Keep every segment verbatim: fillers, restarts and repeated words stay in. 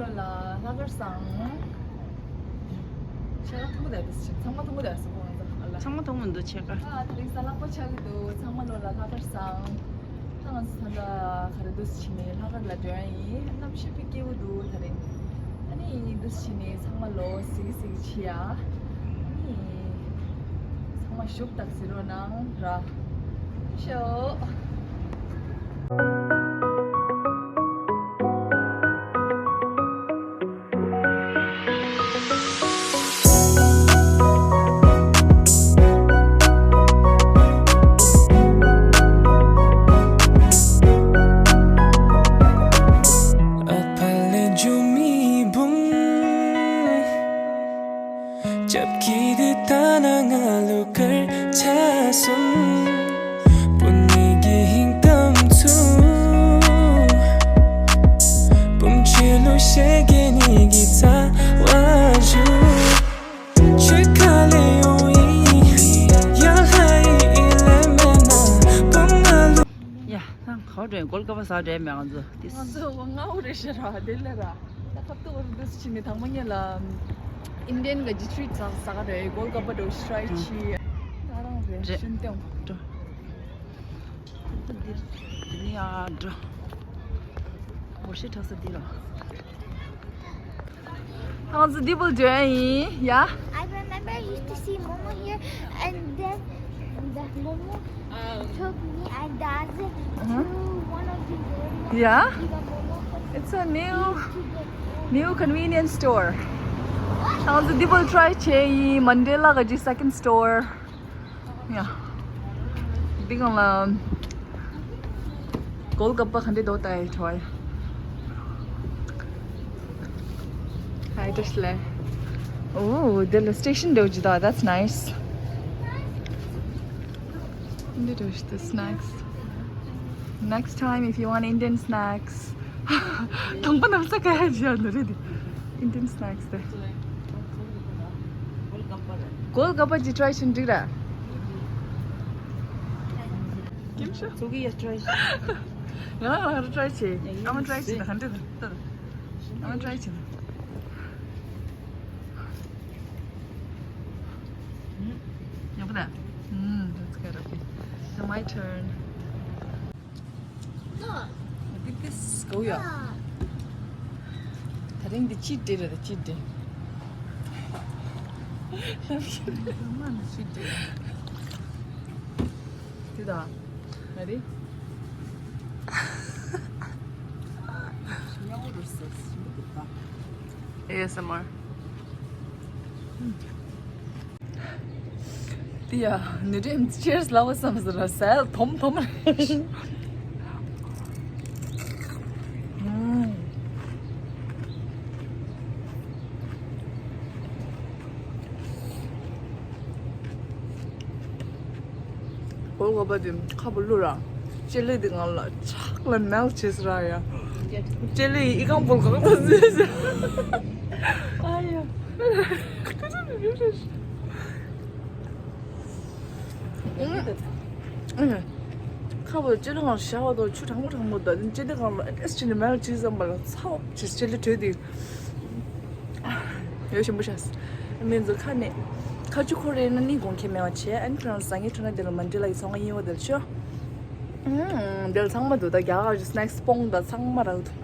ལ་ལྷག་དཀར་བཟང་། ཕྱེད་ཀ་མཐོང་གི་འདུག་ཟེར། ཚང་མ་མཐོང་གི་འདུག་ཟེར་གོ་ང་ཚོ་ལ། ཚང་མ་མཐོང་གི་འདུག་ཕྱེད་ཀ་ཨ་དེ་རིང་གཟའ་ལྷག་པ་ཆགས་ཀྱི་འདུག་ཚང་མ་ལོ་ལ་ལྷག་དཀར་བཟང་། ད་ང་ཚོ་ད་ལྟ་ག་རེ་འདུག་ཟེར་ནས་ལྷག་དཀར་ལ་འགྲོ་ཡ་ཡིན། གནམ་གཤིས་དཔེ་སྐྱིད་པོ་འདུག་ད་རིང་། ཨ་ནི་འདུག་ཟེར་ནས་ཚང་མ་ལོ་གཟིགས་གཟིགས་བྱེད་ཡ། ཨ་ནི་ཚང་མ་ཤུགས་དང་གཟིགས་རོགས་གནང་ར། ཤོག་ཨ་ཕ་ལེ་ཇུ་མི་བུང་། ཅབ་ཀི་དེ་ད་ན་ང་ལུ་ཁར་ཆ་སོང་། པུ་ནི་གི་ཧིང་གཏམ་ཚུ། པུམ་ཆེ་ལུ་ཤེ་གེ་ནི་གི་ཚ་བ་ཞུ། ཆེ་ཁ་ལེ་ཡོང་ཡི་ཡ་ཧ་ཡི་ལེ་མེ་ན་པུམ་ང་ལུ། ཡ། ད་ག་བ་འགྲོ་ཡིན། གོལ་ཀ་པ་ཟ་འགྲོ་ཡིན་མེད་ང་ཚོ་ཏིས། ང་ཚོ་ང་འུ་རེ་ཤ་ར་དེ་ལེ་ར། ད་ཁབ་ཏུ་འུ་རེ་འདུག་ཕྱིན་ནས་དང་མ་ཉེ་ལ་ཨིན་ཌི་ཡན་ག་ཇི་ཊི་རི་ཊི་ཟ་ཟ་ག་རེ་གོལ་ཀ་པ་འགྲོ་ཤི་རའི་ཆི། ད་རང་རེ་རེད། ཤིན་ཏེ་འགྲོ། འདི་ནི་ཨ་འགྲོ། འོ་ཤི་ཁྲག་ས་འདི་ར། ང་ཚོ་འདི་བུལ་འགྲོ་ཡ་ཡིན་ཡ། I remember I used to see Momo here, and then the Momo took me and Dad to one of the very Yeah? It's a new new convenience store. ང་ཚོ་འདི་བུལ་ཊི་རའི་བྱས་ཡིན། མན་ཌེ་ལ་ག་ཇི་second store. Yeah. འདི་གང་ལ་གོལ་ཀ་པ་ག་འདྲ་འདུག་ལྟ་ཡི་ཐོ་ཡ། Hi, Teshle. Oh, the station doji da. That's nice. This is the snacks. Next time, if you want Indian snacks. དང་པོ་ནམ་ས་ག་ཡ་ཇི་ཡ་འདི་རེད། Indian snacks དེ། གོལ་ཀ་པ་ཅིག་ཊི་རའི་བྱེད་འགྲིག་ར། ཀེམ་ཤོ། ཚོགས་ཀྱི་ཡ་ཊི་རའི་བྱེད། ང་རང་རང་ཊི་རའི་བྱེད། ཨ་མ་ཊི་རའི་བྱེད་ད་ག་འདྲ་ད། ཨ་མ་ཊི་རའི་བྱེད་ད། ཡག་པོ་ད། ཨུམ། That's good. Okay. So my turn. འདི་ཏིས་གོ་ཡ། ད་རིང་འདི་ཅི་འདྲ་རེད་ད་ཅི་འདྲ། མ་ནི་ཅི་འདྲ། འདི་ད། ཨ་རེ། ཨེ་ཨེས་ཨེམ་ཨར། དེ་ཡ་ནི་ཌེམ་ཅི་ཡར་སི་ལབ་བསམ་ཟེར་ར་སལ་ཐོམ་ཐོམ་རེད། གོལ་ཀ་པ་དེ་ཁ་བོ་བླུགས་ར། ཅེ་ལི་དེ་ང་ལ་ཕྱག་ལ་མེལ་བྱེད་ཟེར་ར་ཡ། ཅེ་ལི་ཡི་ཨི་ཁང་བོ་གང་དུ་ཟེར་ཟེར། ཨ་ཡ། ཁ་བོ་ཅེ་ལི་ང་ལ་ཞག་བ་དང་ཆུ་གྲང་མོ་གྲང་མོ་དང་ཅེ་ལི་ང་ལ་ཨེ་ཊེ་ཆི་ནི་མེལ་བྱེད་བསམ་པ་ལ་ཚ་བ་བྱེད་ཅེ་ལི་དྲོད་དེ། ཡོད་ཞིམ་པོ་ཤ། མི་ཚོ་ཁ་ནས་ཁ་ཆུ་ཁོ་རེ་ན་ནི་དགོངས་ཁྱེད་མེད་པ་བྱས། ཨན་ཁོ་རང་ཟ་ངེ་ཁྲོ་ན་དེ་ལ་མན་ཌི་ལ་ཡི་ཚོང་ཁང་ཡིན་བ་དེར་ཤོ། ཨུམ། དེ་ལ་ཚང་མ་འདུག་ད་རྒྱ་གར་གྱི་སི་ནེག་སི་སྤོང་དང་ཚང་མ་རག་འདུག་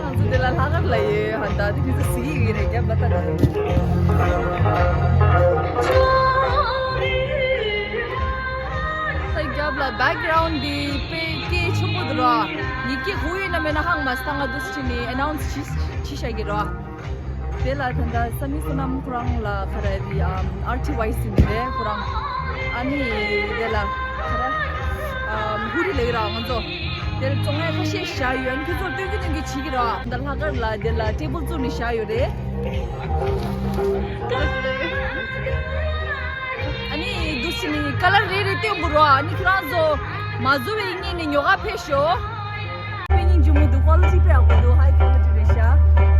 ང་ཚོ་འདི་ལ་ལྷག་དཀར་ལ་ཡོད་ཧ། ད་འདི་ཁྱེད་ཚོ་གཟིགས་ཀྱི་ཡོད་རེད། རྒྱབ་ལ་ལྟ་དང་། ད་རྒྱབ་ལ་བེག་གྷ་རའུན་ཌི་དཔེ་སྐད་ཆེན་པོ་འདུག་ར། ཡི་གེ་ཧུ་ཡོད་ན་མེད་ན་ཧང་མ་སྟ་ང་འདུག་ཕྱིན་ནས་ཨ་ནའུན་སི་བྱེད་བྱེད་བྱ་གི་ར། དེ་ལ་ད་ལྟ་ས་མི་བསོད་ནམས་ཁོ་རང་ལ་ག་རེ་དེ་ཨམ་ཨར་ཊི་ཝའི་སི་ཡིན་པས་ཁོ་རང་ཨ་ནི་དེ་ལ་ག་རེ་ཨམ་ཧུ་རི་ལེགས་ར་ང་ཚོ་དེ་ལ་བཙོང་ཡ་ཁ་ཤས་བཞག་ཡོད། ཨ་ནི་ཁྱོད་ཚོར་སྟོན་གི་སྟོན་གི་བྱེད་ཀྱི་ར། ད་ལྷག་དཀར་ལ་དེ་ལ་ཊེ་བལ་བཙུགས་ནས་བཞག་ཡོད་རེད། ཨ་ནི་འདུག་སེ་ནི་ཀ་ལར་རེ་རེ་སྟོན་དགོས་ར། ཨ་ནི་ཁྱེད་རང་ཚོ་མ་བཟོ་བའི་སྔོན་ནས་ཉོ་ག་ཕེབས་ཤོག་དཔེ་སྙིང་རྗེ་མོ་འདུག་ཀོ་ལི་ཊི་དཔེ་ཡག་པོ་འདུག་ཧའི་ཀོ་ལི་ཊི་རེད་ཤག་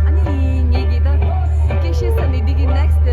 ཨ་ནི་ངེད་ཀྱི་ད་ཡི་གེ་ཤེས་ས་ནི་འདི་གི་ནེག་སི་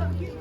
རང་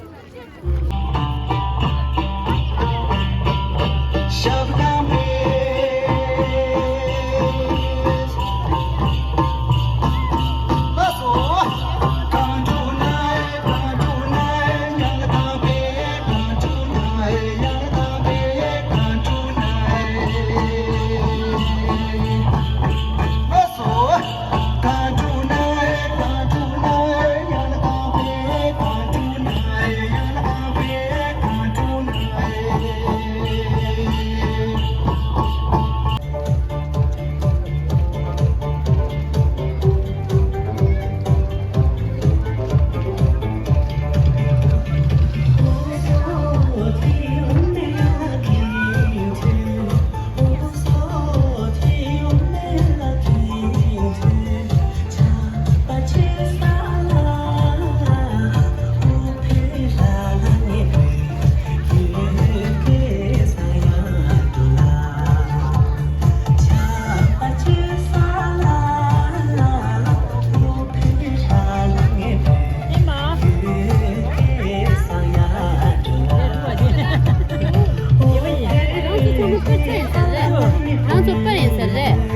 ཚོ་པར་ཡིན་ཟེར་རེད།